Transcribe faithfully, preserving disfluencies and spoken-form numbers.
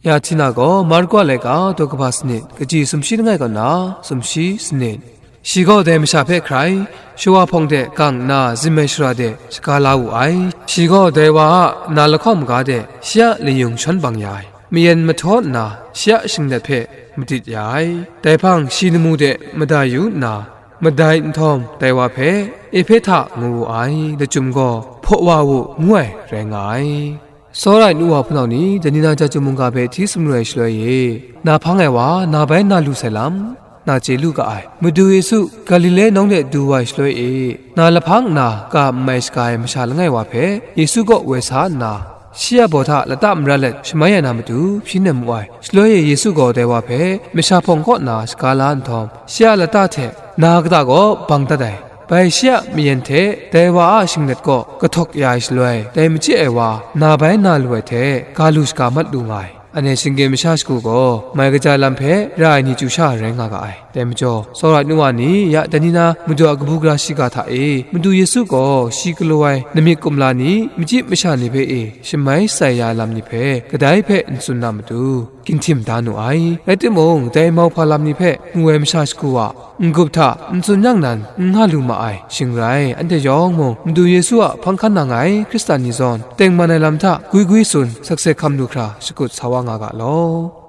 Ya Htina gaw Marku a laika daw kaba sanit, kaji sumshi langai kaw na sumshi sanit. Shi gaw dai masha hpe hkrai, shawa hpawng de gang nna zim ai shara de shaga la wu ai. Shi gaw dai wa a na lahkawng maga de shi a layung shawn bang ya ai. Mayen mahtaw nna shi a shinglet hpe madit ya ai. Dai hpang shi lamu de madai yu nna, madai nhtawm dai wa hpe Ehpehta ngu wu ai, lachyum gaw Hpaw wa wu ngu ai rai nga ai. Tsawra ai nu wa hpunau ni, dai ni na chyum mungga hpe hti sumru ai shaloi e, na hpang ai wa na bai na lu sai lam, na chye lu ga ai. Madu Yesu Galile nawng de du wa ai shaloi e, na lahpang nna ka n mai shaga ai masha langai wa hpe Yesu kaw woi sa nna, shi a baw hta lata mara let shamai ya na matu hpyi nem mu ai. Shaloi e Yesu gaw dai wa hpe masha hpawng kaw na shaga la nhtawm, shi a lata hte na kata gaw bang dat ai. Bai shi a mayen hte dai wa a shinglet kaw kahtawk ya ai shaloi, dai machyi ai wa na bai na lu ai hte ga lu shaga mat lu nga ai. Anhte shinggyim masha shagu gaw mai kaja lam hpe ra ai ni chyu sha rai nga ga ai. Dai majaw, tsawra ai nu wa ni ya dai ni na Madu a kabu gara shiga hta e, Madu Yesu gaw shi galaw ai lamik kumla ni, machyi masha ni hpe e shamai shatsai ya ai lam ni hpe kadai hpe n tsun na matu, ginhtim da nu ai. Rai timung, dai mauhpa lam ni hpe mu ai masha shagu a n-gup hta n tsun yang nan n nga lu ma ai. Shing rai, anhte yawng mung Madu Yesu a hpang hkan nang ai Hkristan ni zawn tengman ai lam hta gwi gwi tsun sakse hkam lu hkra shakut sa wa nga ga law.